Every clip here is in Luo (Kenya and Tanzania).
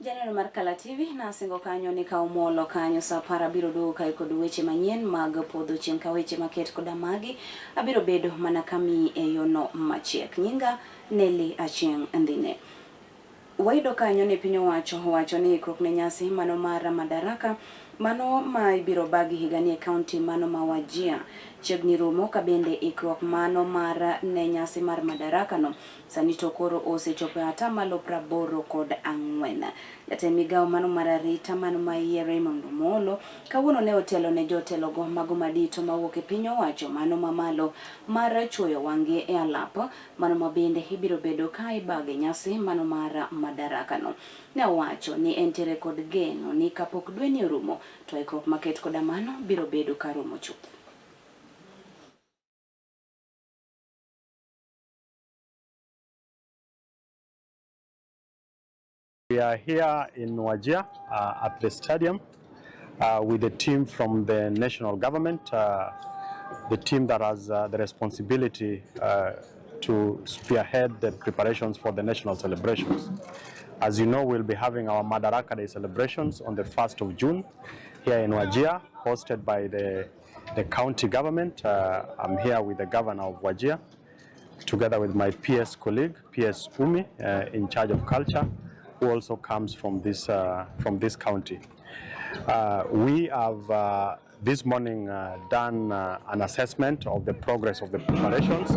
Janeno mar Kala TV nasingo kanyo ni ka omolo kanyo sa 10 abiro duogo kae kod weche manyien mag podho chieng' ka weche maket koda magi abiro bedo mana kamiyi e yono machiek. Nyinga Nelly Achieng' Ndhine. Wayudo kanyo ni piny owacho owacho ni ikruok ne nyasi mano mar Madaraka mano ma ibiro bagi higani e kaunti mano ma Wajir chiegni rumo ka bende ikruok mano mar ne nyasi mar Madaraka no sani to koro osechopo e 84%. Jatend migawo mano mar arita mano ma iye Raymond Omolo kawuono ne otelo ne jotelogo mago madito mawuok e piny owacho mano mamalo mar chuoyo wang'gi e alap mano ma bende ibiro bedo ka ibage nyasi mano mar Madaraka no. Ne owacho ni entiere kod geno ni kapok dweni orumo to ikruok maket koda mano biro bedo ka rumo chuth. We are here in Wajir at the stadium with the team from the national government, the team that has the responsibility to spearhead the preparations for the national celebrations. As you know, we'll be having our Madaraka Day celebrations on the 1st of June here in Wajir, hosted by the county government. I'm here with the governor of Wajir, together with my PS colleague, PS Umi, in charge of culture, who also comes from this county. We have this morning done an assessment of the progress of the preparations,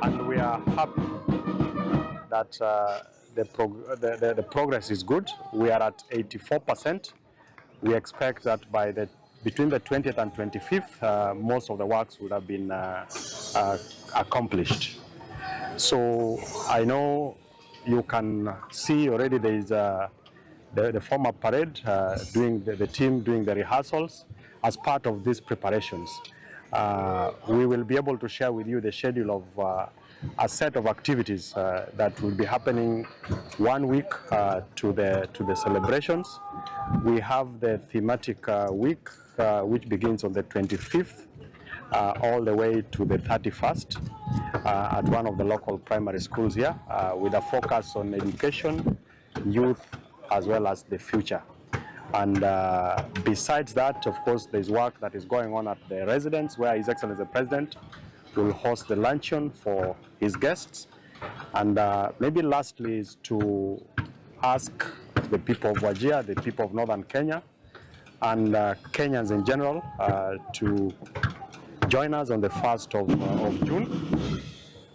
and we are happy that the progress is good. We are at 84%. We expect that by the between the 20th and 25th, most of the works would have been accomplished. So I know you can see already there is the formal parade doing the team doing the rehearsals as part of these preparations. We will be able to share with you the schedule of a set of activities that will be happening one week to the celebrations. We have the thematic week, which begins on the 25th all the way to the 31st at one of the local primary schools here, with a focus on education, youth, as well as the future. And besides that, of course, there's work that is going on at the residence where His Excellency the President will host the luncheon for his guests. And maybe lastly is to ask the people of Wajir, the people of Northern Kenya, and Kenyans in general to join us on the 1st of June.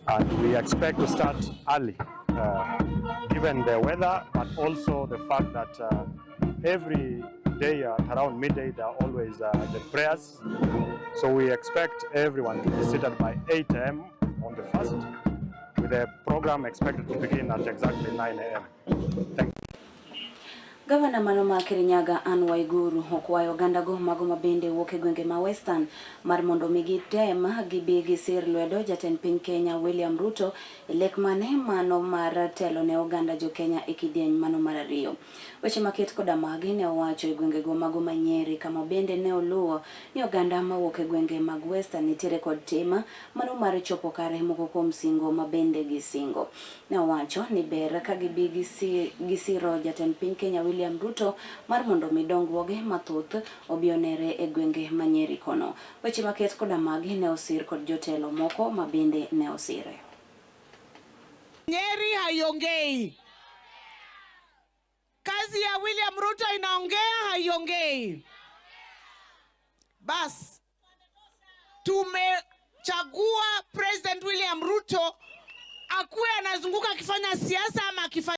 And we expect to start early, given the weather, but also the fact that every day at around midday there are always the prayers. So we expect everyone to be seated by 8 a.m. on the 1st, with the program expected to begin at exactly 9 a.m. Thank you. Gavana mano ma Kirinyaga Anne Waiguru okwayo ogandago mago mabende wuok e gwenge ma Western mar mondo mi gitem gibi gisir lwedo jatend piny Kenya William Ruto e lek mane mano mar telo ne oganda jo Kenya e kidieny mano mar ariyo. Weche maket koda magi ne owacho e gwengego mago ma Nyeri kama bende ne oluwo ni oganda mawuok e gwenge mag Western nitiere kod tim mano mar chopo kare moko kuom singo ma bende gisingo. Ne owacho ni ber ka gibi gisiro jatend piny Kenya William Ruto mar mondo mi dongruoge mathoth obi onere e gwenge ma Nyeri kono. Weche maket koda magi ne osir kod jotelo moko ma bende ne osire. Nyeri haiongei. Kazi ya William Ruto inaongea haiongei? Bas, tumechagua President William Ruto akuwe anazunguka akifanya siasa ama akifanya